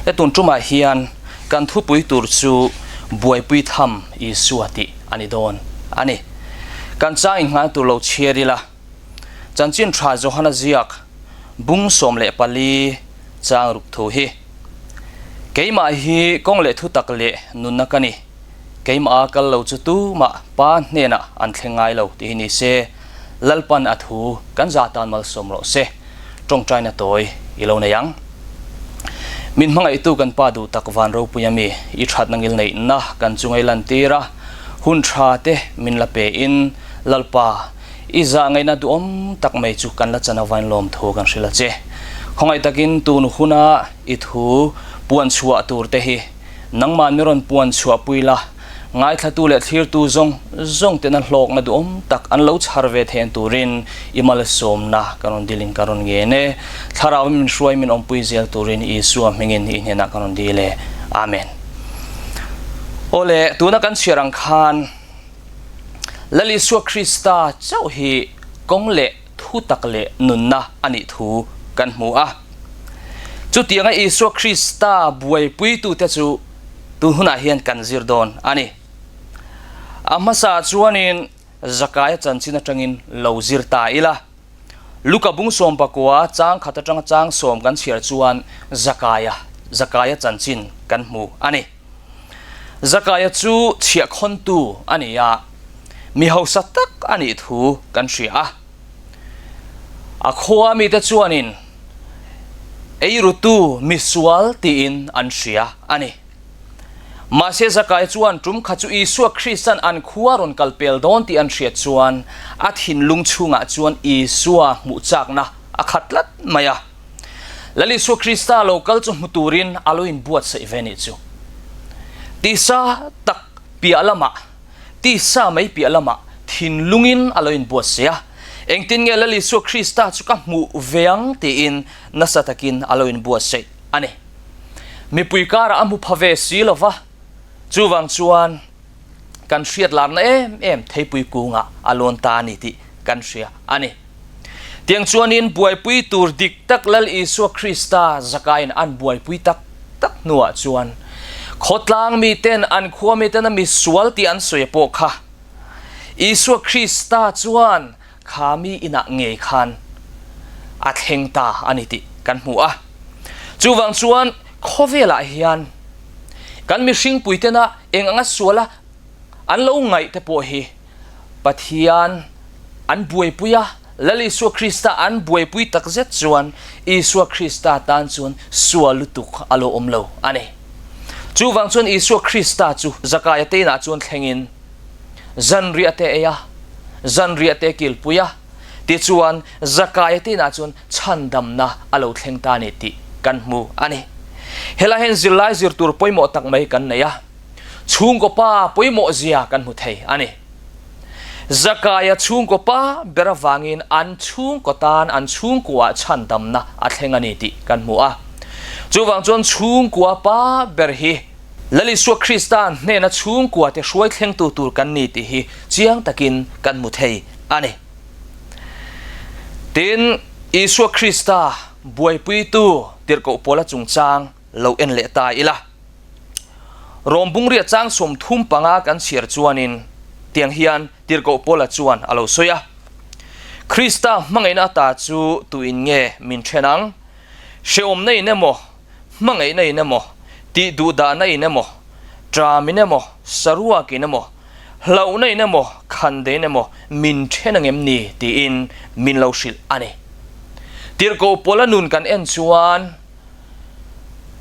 He tun tumah hian kan thupui tur chu buaipui tham Isua tih a ni dawn a ni. Kan chang inhngan tur lo chhiar ila, Chanchin Tha Johana ziak bung 14 chang ruk thu hi, Keimah hi kawng leh thutak leh nunna ka ni, keimah a kal lo chu tumah Pa hnenah an thleng ngai lo tih hi ni se, Lalpan a thu kan za tan malsawm rawh se. Tawngtaina tawi i lo nei ang. Min hmangaihtu kan Pa duh tak van ropui a mi, i thatna ngil neihna kan chunga i lantir a, hun tha te min la pe in, Lalpa, i zah ngaihna duhawm tak mai chu kan la chan avain lawmthu kan hrilh a che. Khawngaih takin tun huna i thu puan chhuah tur te hi nangmah mi rawn puan chhuah pui la, Ngaithlatu leh thlirtu zawng zawng tena hlawkna duhawm tak an lo chhar ve thein turin i malsawmna ka rawn dilin ka rawn ngen e. Thlarau min hruai min awmpui zel turin Isua hmingin i hnenah ka rawn dil e. Amen. Awle, tuna kan chhiar ang khan Lal Isua Krista chauh hi kawng leh thutak leh nunna a nih thu kan hmu a. Chutianga Isua Krista buaipuitute chu tun hunah hian kan zir dawn a ni. A hmasa chuanin Zakaia chanchin atangin lo zir ta ila. Luka bung 19 chang khat atanga chang 10 kan chhiar chuan Zakaia, Zakaia chanchin kan hmu a ni. Zakaia chu chhiahkhawntu a ni a, mi hausa tak a nih thu kan hria a. A khua mite chuanin eirutu misual tiin an hria a ni. Mahse Zakai chuan tum kha chu Isua Kristan an khua rawn kal pel dawn tih an hriat chuan a thinlung chhungah chuan Isua hmuh chakna a khat tlat mai a. Lal Isua Krista lo kal chu hmu turin a lo inbuatsaih ve nih chu. Tisa tak piah lamah Tisa mai piah lamah thinlungin a lo inbuatsaih a, engtin nge Lal Isua Krista chu ka hmuh ve ang tiin nasa takin a lo inbuatsaih a ni. Mipui karah a hmu pha ve si lo va, chuvang chuan kan hriat larna em em theipui kungah a lawn ta a ni tih kan hria a ni. Tiang chuanin buaipui tur dik tak Lal Isua Krista zakain an buaipui tak tak hnuah chuan khawtlang miten an khua miten a misual tih an sawi pawh kha Isua Krista chuan kha mi inah ngei khan a thleng ta a ni tih kan hmu a. Chuvang chuan khawvelah hian kan mihring puitena eng anga suala an lo ngaih te pawh hi Pathian an buaipui a, Lal Isua Krista an buaipui tak zet chuan Isua Krista tan chuan sual lutuk a lo awm lo a ni. Chuvang chuan Isua Krista chu Zakaia te inah chuan thlengin zanriah te ei a, zanriah te kilpui a, tichuan Zakaia te inah chuan chhandamna a lo thleng ta a ni tih kan hmu a ni. Helai hian zirlai zir tur pawimawh tak mai kan nei a. Chhungkaw pa pawimawh zia kan hmu thei a ni. Zakaia chhungkaw pa ber avangin an chhungkaw tan an chhungkuaah chhandamna a thleng a ni tih kan hmu a. Chuvang chuan chhungkua pa ber hi Lal Isua Krista hnena chhungkua te hruai thlengtu tur kan ni tih hi chiang takin kan hmu thei a ni. Tin, Isua Krista buaipuitu tirhkoh pawla chungchang lo en leh ta ila. Rawm bungriah chang 35 kan chhiar chuanin tiang hian Tirhkoh Paula chuan a lo sawi a, Krista hmangaihna ata chu tuin nge min then ang? Hrehawmna in emaw, hmangaihna in emaw, tih duhdahna in emaw, ṭam in emaw, saruak in emaw, hlauhna in emaw, khandaih in emaw min then ang em ni? tiin min lo hrilh a ni. Tirhkoh Paula nun kan en chuan,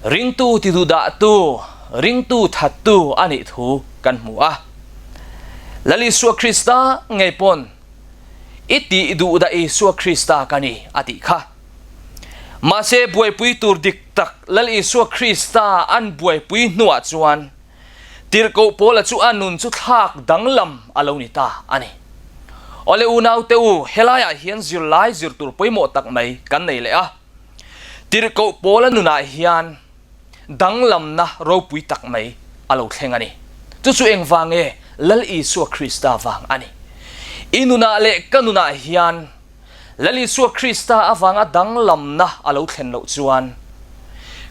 Ringtu tiduhdahtu, ringtu thattu a nih thu kan hmu a. Lal Isua Krista ngei pawn i tih duhdah Isua Krista ka ni a tih kha. Mahse buaipui tur dik tak Lal Isua Krista an buaipui hnuah chuan Tirhkoh Paula chu a nun chu thlak danglam a lo ni ta a ni. Awle unaute u, helaiah hian zirlai zir tur pawimawh tak mai kan nei leh a. Tirhkoh Paula nunah hian danglamna ropui tak mai a lo thleng a ni. Chu chu engvang nge? Lal Isua Krista vang a ni. I nunah leh ka nunah hian Lal Isua Krista avanga danglamna a lo thlen loh chuan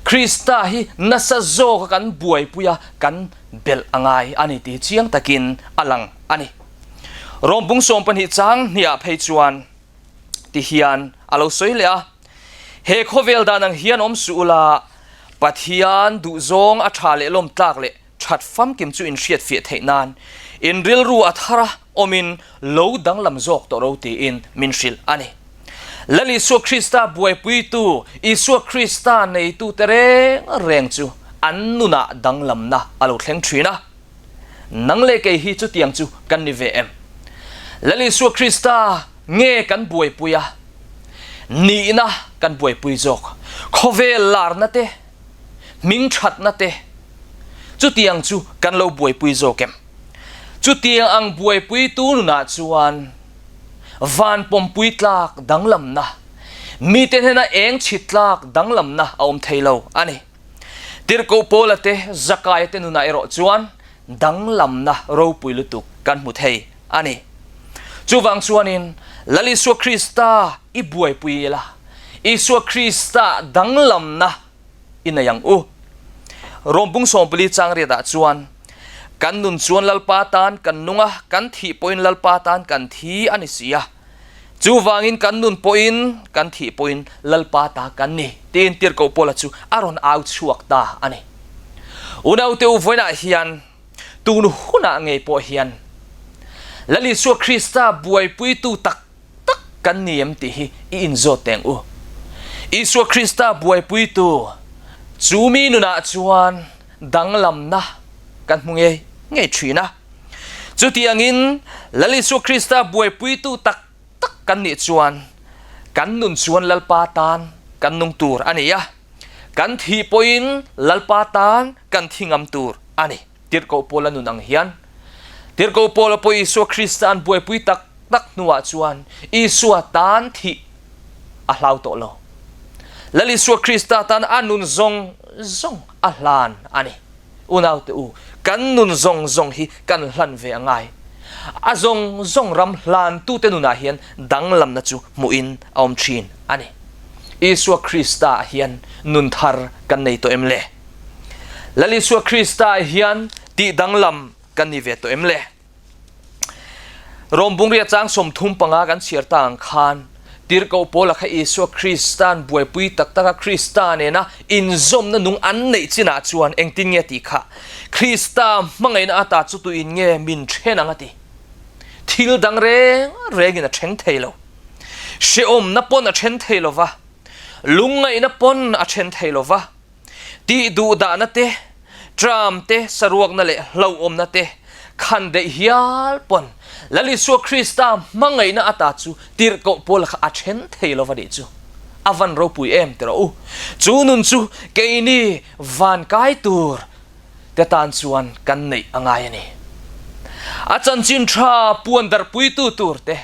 Krista hi nasa zawka kan buaipui a, kan belh a ngai a ni tih chiang takin a lang a ni. Rawmpung 12 chang hniah phei chuan ti hian a lo sawi leh a, He khawvel dan ang hian awm suh ula, Pathian duhzawng a tha leh lawm tlak leh that famkim chu inhriat fiah theih nan in rilru a thar a awmin lo danglam zawk tawh ro tiin min hrilh a ni. Lal Isua Krista buaipuitu, Isua Krista neitute reng reng chu an nunah danglamna a lo thleng thin a. Nang leh kei hi chutiang chu kan ni ve em? Lal Isua Krista nge kan buaipui a, nihna kan buaipui zawk? Khawvel larna te, hming thatna te, chutiang chu kan lo buaipui zawk em? Chutiang ang buaipuitu nunah chuan van pawmpui tlak danglamna, mite hnena eng chhit tlak danglamna a awm thei lo a ni. Tirhkoh Paula te, Zakaia te nunah erawh chuan danglamna ropui lutuk kan hmu thei a ni. Chuvang chuanin Lal Isua Krista i buaipui ila, Isua Krista danglamna i nei ang u. Rawmpung 14 chang riatah chuan, Kan nun chuan Lalpa tan kan nung a, kan thih pawhin Lalpa tan kan thi a ni si a. Chuvangin kan nun pawhin kan thih pawhin Lalpa ta kan ni, tiin Tirhkoh Paula chu a rawn au chhuak ta a ni. Unaute u vawiinah hian, tun hunah ngei pawh hian Lal Isua Krista buaipuitu tak tak kan ni em tih hi i inzawt teng u. Isua Krista buaipuitu chu mi nunah chuan danglamna kan hmu ngei ngei thin a. Chutiangin Lal Isua Krista buaipuitu tak tak kan nih chuan kan nun chuan Lalpa tan kan nung tur a ni a, kan thih pawhin Lalpa tan kan thi ngam tur a ni. Tirhkoh Paula nun ang hian Tirhkoh Paula pawh Isua Krista an buaipui tak tak hnuah chuan Isua tan thih a hlau tawh lo. Lal Isua Krista tan a nun zawng zawng a hlan a ni. Unaute u, kan nun zawng zawng hi kan hlan ve a ngai. A zawng zawng ram hlantute nunah hian danglamna chu hmuhin a awm thin a ni. Isua Krista ah hian nun thar kan nei tawh em le? Lal Isua Krista ah hian tih danglam kan ni ve tawh em le? Rom bungria chang 35 kan chhiar ta ang khan Tirhkoh Paula kha Isua Krista'n buaipui tak taka Krista nena inzawmna nung an neih chinah chuan engtin nge tih kha Krista hmangaihna ata chu tuin nge min then ang a ti. Thil dang reng rengin a then thei lo. Hrehawmna pawn a then thei lo va, lungngaihna pawn a then thei lo va. Tih duh dahna te, tram te, saruakna leh hlauhawmna te khan daih hial pawn Lal Isua Krista hmangaihna ata chu tirhkoh Paula kha a then thei lo va nih chu a van ropui em ti rawh u. Chu nun chu keini van kai tur te tan chuan kan neih a ngai a ni. A chanchin tha puan darhpuitu tur te,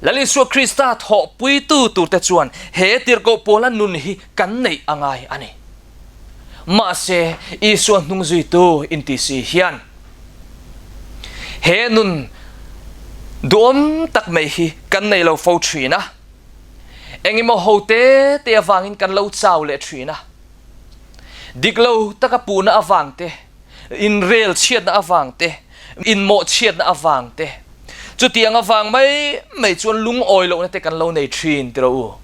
Lal Isua Krista thawhpuitu tur te chuan he tirhkoh Paula nun hi kan neih a ngai a ni. Mahse, Isua hnung zuitu inti si hian he nun duhawm tak mai hi kan nei lo fo thin a. Engemaw ho te te avangin kan lo chau leh thin a. Dik lo taka puhna avang te, inrel chhiatna avang te, inmawh chhiatna avang te, chutiang avang mai mai chuan lungawi lohna te kan lo nei thin ti rawh u.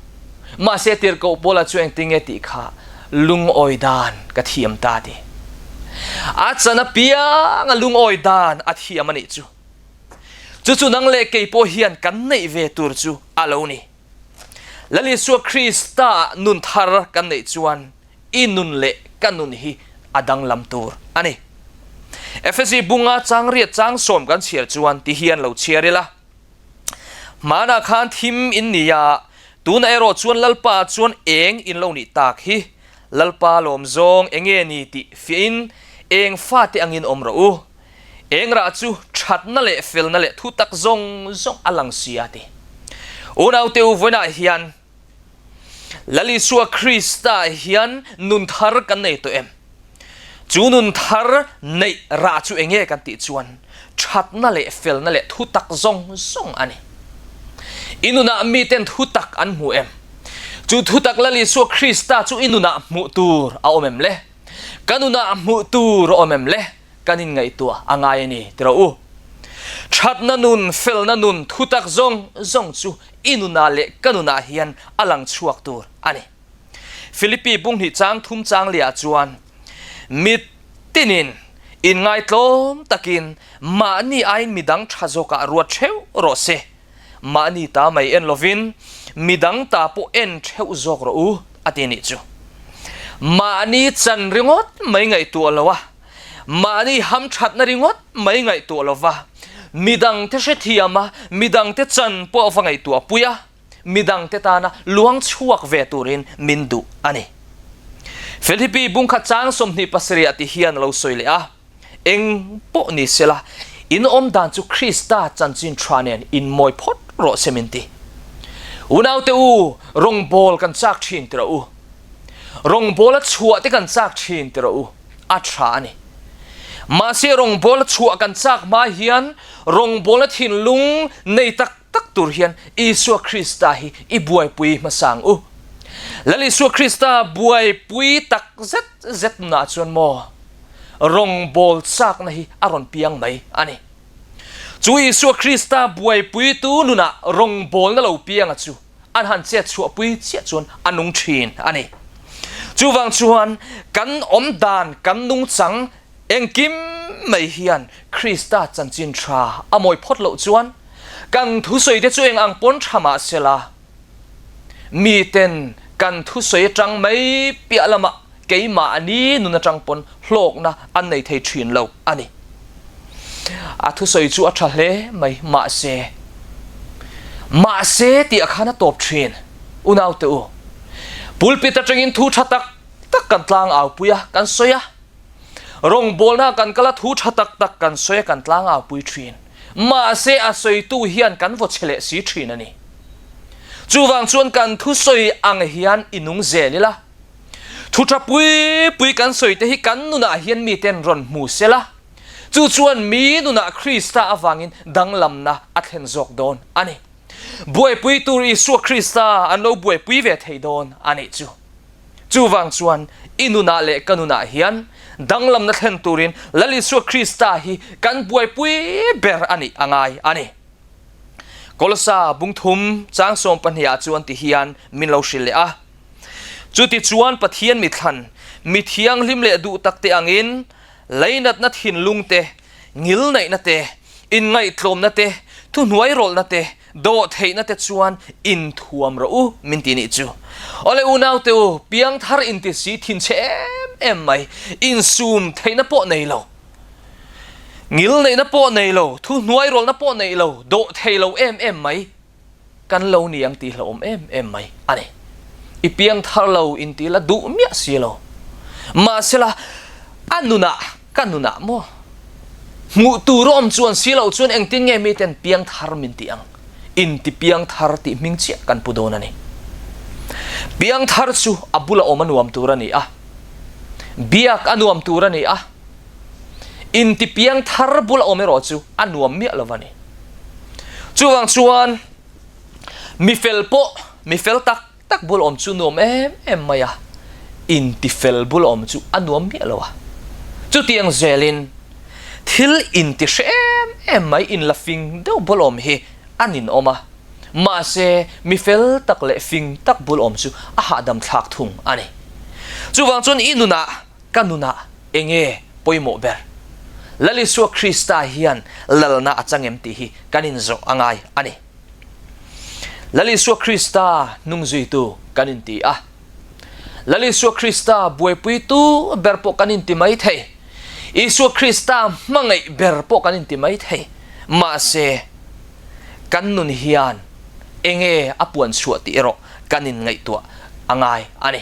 Mahse tirhkoh Paula chu engtin nge tih kha lungawi dan ka thiam ta ti. A chan apianga lungawi dan a thiam a nih chu. Chu chu nang leh kei pawh hian kan neih ve tur chu a lo ni. Lal Isua Krista nun thar kan neih chuan i nun leh ka nun hi a danglam tur a ni. Efesi bunga chang riat chang sawm kan chhiar chuan ti hian lo chhiar ila, Hmanah khan thim in ni a, tunah erawh chuan Lalpa chuan eng in lo nih tak hi. Lalpa lawm zawng enge ni tih fiahin eng fate angin awm rawh u. Eng rah chu thatna leh felna leh thutak zawng zawng a lang si a ti. Unaute u vawiinah hian Lal Isua Krista hian nun thar kan nei tawh em? Chu nun thar neih rah chu enge kan tih chuan thatna leh felna leh thutak zawng zawng a ni. I nunah miten thutak an hmu em? Chu thutak Lal Isua Krista chu i nunah hmuh tur a awm em le? Ka nunah hmuh tur a awm em le? Kan inngaihtuah a ngai a ni ti rawh u. Thatna nun, felna nun, thutak zawng zawng chu i nunah leh ka nunah hian a lang chhuak tur a ni. Philippi bunghnih chang thum chang liah chuan mit tinin inngaitlawm takin mahni aiin midang tha zawkah ruat theuh rawh se. Mahni ta mai en lovin midang ta pawh en theuh zawk rawh u a ti nih chu. Mahni chan ringawt mai ngaihtuah lo a, mahni hamthatna ringawt mai ngaihtuah lo va, midangte hrethiam a, midangte chan pawh va ngaihtuah pui a, midangte tana luang chhuak ve turin min duh a ni. Philippi bungkhat chang 27 ah ti hian a lo sawi leh a, Eng pawh ni sela, in awm dan chu Krista chanchin tha nen in mawi phawt rawh se min ti. Unaute u, rawngbâwl kan châk ṭhin ti rawh u. Rawngbâwl a chhuah te kan châk ṭhin ti rawh u, a ṭha a ni. Mahse rawngbâwl a chhuah kan châk hma hian rawngbâwlna thinlung nei tak tak tur hian Isua Krista hi i buaipui hmasa ang u. Lal Isua Krista buaipui tak zet zet nunah chuan maw rawngbâwl châkna hi a rawn piang mai a ni. Chu Isua Krista buaipuitu nunah rawngbâwlna lo pianga chu an han chet chhuahpui chiah chuan a nung ṭhîn a ni. Chuvâng chuan kan awm dân, kan nungchang engkim mai hian Krista chanchin ṭha a mawi phawt loh chuan kan thusawite chu eng ang pawn ṭha mah sela, miten kan thusawi aṭang mai piah lamah keimahni nun aṭang pawn hlawkna an nei thei ṭhin lo a ni. A thusawi chu a ṭha hle mai, mahse, mahse tih a khan a tawp ṭhin. Unaute u, pulpit aṭangin thu ṭha tak tak kan tlang aupui a, kan sawi a. Rawngbawlna kan kal a, thu ṭha tak tak kan sawi a, kan tlang aupui ṭhin. Mahse, a sawitu hian kan vaw che leh si ṭhin a ni. Chuvang chuan kan thusawi ang hian i nung zel ila. Thu ṭha pui pui kan sawi te hi kan nunah hian miten rawn hmu sela, chu chuan mi nunah Krista avangin danglamna a thlen zawk dawn a ni. Buaipui tur Isua Krista an lo buaipui ve thei dawn a nih chu. Chuvang chuan i nunah leh ka nunah hian danglamna thlen turin Lal Isua Krista hi kan buaipui ber a nih a ngai a ni. Kolosa bungthum chang 12 ah chuan ti hian min lo hrilh leh a. Chutichuan Pathian mithlan, mi thianghlim leh duh takte angin leinatna thinlung te, ngilneihna te, inngaihtlawmna te, thuhnuairawlhna te, dawhtheihna te chuan inthuam rawh u min ti nih chu. Awle unaute u, piangthar inti si thinchhe em em mai, insum theihna pawh nei lo, ngilneihna pawh nei lo, thuhnuairawlhna pawh nei lo, dawhthei lo em em mai, Kan lo ni ang tih hlauhawm em em mai a ni. I piang thar lo inti la duh miah si lo. Mahsela, a nunah, ka nunah maw? Hmuh tur a awm chuan si loh chuan engtin nge miten piang thar min tih ang? Inti piang thar tih hming chiah kan pu dawn a ni. Piang thar chu a bula awm a nuam tur a ni a, biak a nuam tur a ni a, Inti piang thar bula awm erawh chu a nuam miah lo a ni. Chuvang chuan mi fel pawh mi fel tak tak bula awm chu nuam em em mai a, inti fel bula awm chu a nuam miah lo a. Chutiang zelin thil inti hre em em mai inla fing deuh bula awm hi a ninawm a, mahse mi fel tak leh fing tak bula awm chu a hahdam thlak thung a ni. Chuvang chuan i nunah Ka nunah enge pawimawh ber? Lal Isua Krista hian lalna a chang em tih hi kan inzawh a ngai a ni. Lal Isua Krista hnungzuitu kan inti a. Lal Isua Krista buaipuitu ber pawh kan inti mai thei. Isua Krista hmangaih ber pawh kan inti mai thei. Mahse, kan nun hian enge a puan chhuah tih erawh kan inngaihtuah a ngai a ni.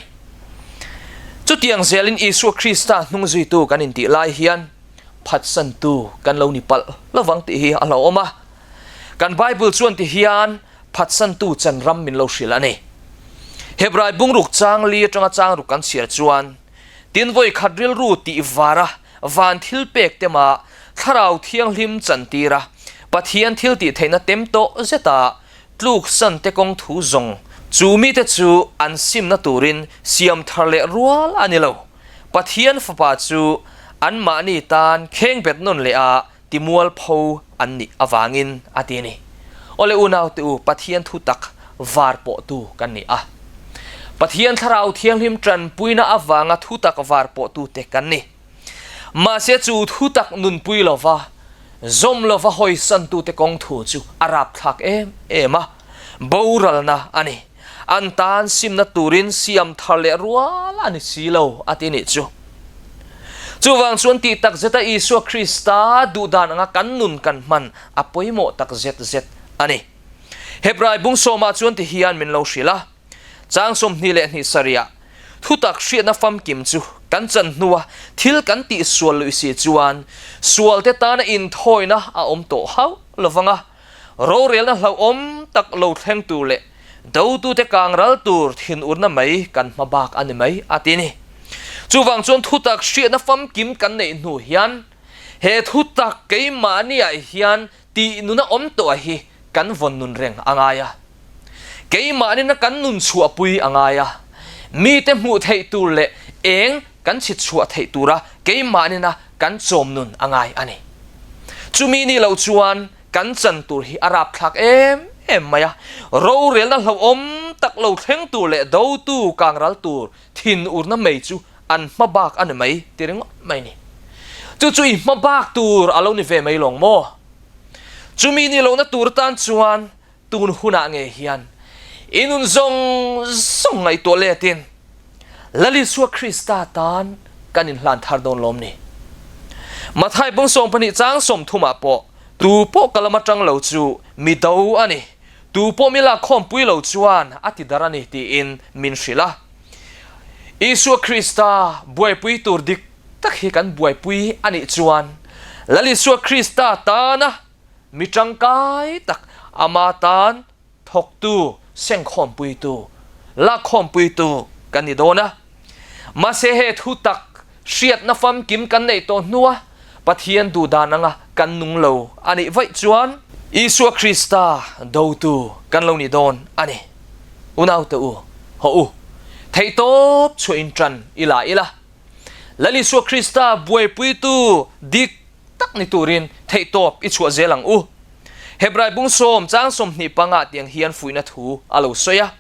Chutiang zelin Isua Krista hnungzuitu kan intih lai hian phatsantu kan lo ni palh lovang tih hi a hlauhawm a. Kan Bible chuan ti hian phatsantu chan ram min lo hrilh a ni. Hebrai bungruk chang li atanga chang ruk kan chhiar chuan, Tin vawi khat rilru tih vara van thil pek tema Thlarau Thianghlim chantira Pathian thil tih theihna tem tawh zeta Tluksan te kawng thu zawng Chu mite chu an simna turin siam thar leh rual a ni lo. Pathian Fapa chu anmahni tan khengbet nawn leh a timualpho an nih avangin a ti a ni. Awle unaute u, Pathian thu tak var pawhtu kan ni a. Pathian Thlarau Thianghlim tanpuina avanga thu tak var pawhtute kan ni. Mahse chu thu tak nunpui lova, zawm lova hawisantute kawng thu chu a rapthlak em em a, boralna a ni. An tan simna turin siam thar leh rual a ni si lo a ti nih chu. Chuvang chuan tih tak zeta Isua Krista duhdan anga kan nun kan hman a pawimawh tak zet zet a ni. Hebrai bung sawmah chuan ti hian min lo hrilh a, Chang 22 sarihah thutak hriatna famkim chu kan chan hnua thil kan tih sual luih si chuan sualte tana inthawina a awm tawh hauh lovang a, Rorelna hlauhawm tak lo thleng tur leh dotute kang ral tur thinurna mai kan hma bak a ni mai a ti a ni. Chuvang chuan thutak hriatna famkim kan neih hnu hian he thutak keimahniah hian tih nuna awm tawh hi kan vawn nun reng a ngai a. Keimahnin a kan nun chhuahpui a ngai a, mite hmuh theih tur leh eng kan chhit chhuah theih tura keimahnin a kan chawm nun a ngai a ni. Chumi nih loh chuan kan chan tur hi a rapthlak em em mai a, rorelna hlauhawm tak lo thleng tur leh dotu kangral tur thinurna mei chu an hma bak a ni mai ti ringawt mai ni. Chu chu i hma bak tur a lo ni ve mai lawng maw? Chumi nih lohna tur tan chuan Tun hunah nge hian i nun zawng zawng ngaihtuah letin Lal Isua Krista tan kan inhlan thar dawn lawm ni? Mathai bung 12 chang 30 ah pawh, Tu pawh ka lam atang lo chu mi do a ni, tu pawh mi lakkhawmpui lo chuan a ti dar a ni tiin min hrilh a. Isua Krista buaipui tur dik tak hi kan buaipui a nih chuan Lal Isua Krista tana Mi tangkai tak ama tan thawktu, sengkhawmpuitu, lakkhawmpuitu kan ni dawn a. Mahse he thu tak hriatna famkim kan neih tawh hnua Pathian duhdan anga kan nung lo a nih vaih chuan Isua Krista dotu kan lo ni dawn a ni. Unaute u, hawh u, theihtawp chhuahin tan i la ila. Lal Isua Krista buaipuitu dik tak ni turin theihtawp i chhuah zel ang u. Hebrai bung sawm chang 20 pangah tiang hian fuihna thu a lo sawi a.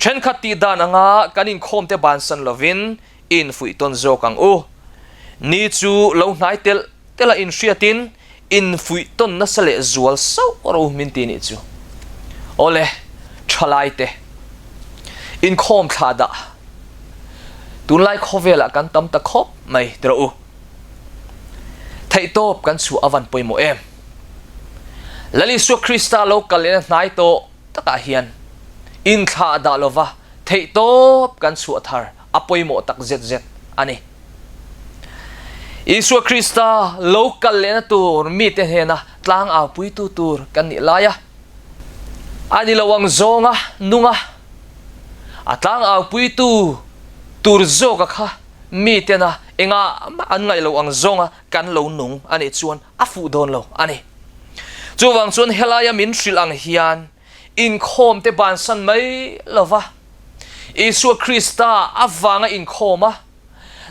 Thenkhat tih dan anga kan inkhawmte bansan lovin i infuih tawn zawk ang u. Ni chu lo hnai telh telh a inhriatin infuih tawn nasa leh zual sauh ro min ti nih chu. Awle, thalaite, inkhawm thlah dah. Tunlai khawvelah kan tam ta khawp mai ti rawh u. Theihtawp kan chhuah a van pawimawh em? Lal Isua Krista lo kal lehna hnai tawh takah hian inthlah dah lova theihtawp kan chhuah thar a pawimawh tak zet zet a ni. Isua Krista lo kal lehna tur mite hnena tlangaupuitu tur kan nih laia a ni lo ang zawnga nunga a tlangaupuitu tur zawka kha Mi tena engah mah an ngaih lo ang zawnga kan lo nung a nih chuan a fuh dawn lo a ni. Chuvang chuan helaia min hrilh ang hian inkhawm te bansan mai lova Isua Krista avanga inkhawm a,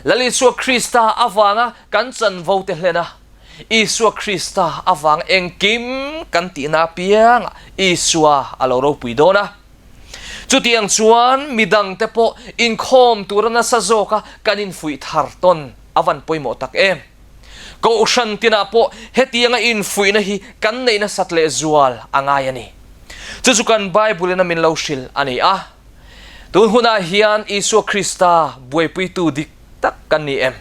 Lal Isua Krista avanga kan chanvo te hlen a, Isua Krista avanga engkim kan tihna apiangah Isua a lo ropui dawn a. Chutiang chuan midangte pawh inkhawm tura nasa zawka kan infuih thar tawn a van pawimawh tak em? Kohhran tinah pawh hetianga infuihna hi kan neih nasat leh zual a ngai a ni. Chu chu kan Bible-in a min lo hrilh a ni a. Tun hunah hian Isua Krista buaipuitu dik tak kan ni em?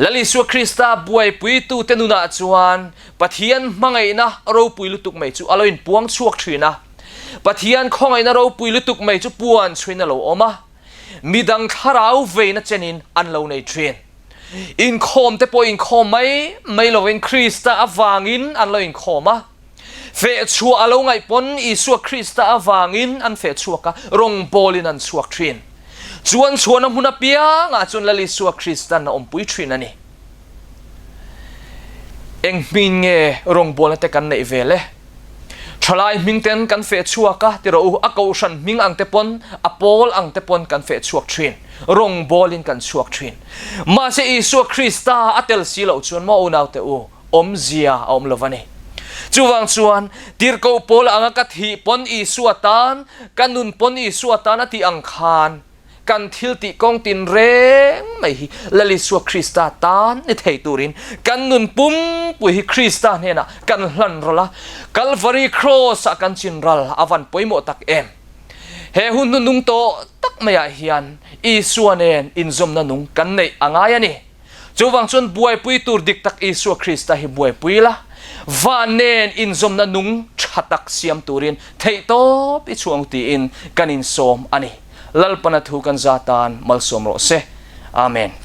Lal Isua Krista buaipuitute nunah chuan Pathian hmangaihna ropui lutuk mai chu a lo inpuang chhuak thin a. Pathian khawngaihna ropui lutuk mai chu puan chhuin a lo awm a, midang thlarau veina chenin an lo nei thin. Inkhawm te pawh inkhawm mai mai lovin Krista avangin an lo inkhawm a, fehchhuah a lo ngaih pawn Isua Krista avangin an fehchhuak a, rawngbawlin an chhuak thin. Chu an chhuahna hmun apiangah chuan Lal Isua Kristan a awmpui thin a ni. Eng hmin nge rawngbawlna te kan neih vel e? Thalai hming ten kan feh chhuak a ti rawh u, a kohhran hming ang te pawn, a pawl ang te pawn kan feh chhuak thin, rawngbawlin kan chhuak thin. Mahse Isua Krista a tel si loh chuan maw unaute u, awmzia a awm lo va ni. Chuvang chuan, tirhkoh pawl anga ka thih pawn Isua tan, ka nun pawn Isua tan a tih ang khan, kan thil tih kawng tin reng mai hi Lal Isua Krista tan ni thei turin kan nun pumpui hi Krista hnenah kan hlan rawlh a, Kalvari Kraws-ah kan chin ral a van pawimawh tak em! He hun hnunung tawh tak maiah hian Isua nen inzawmna nung kan neih a ngai a ni. Chuvang chuan buaipui tur dik tak Isua Krista hi buaipui la, van nen inzawmna nung tha tak siam turin theihtawp i chhuang tiin kan insawm a ni. Lalpana thu kan za tan malsawm rawh se. Amen.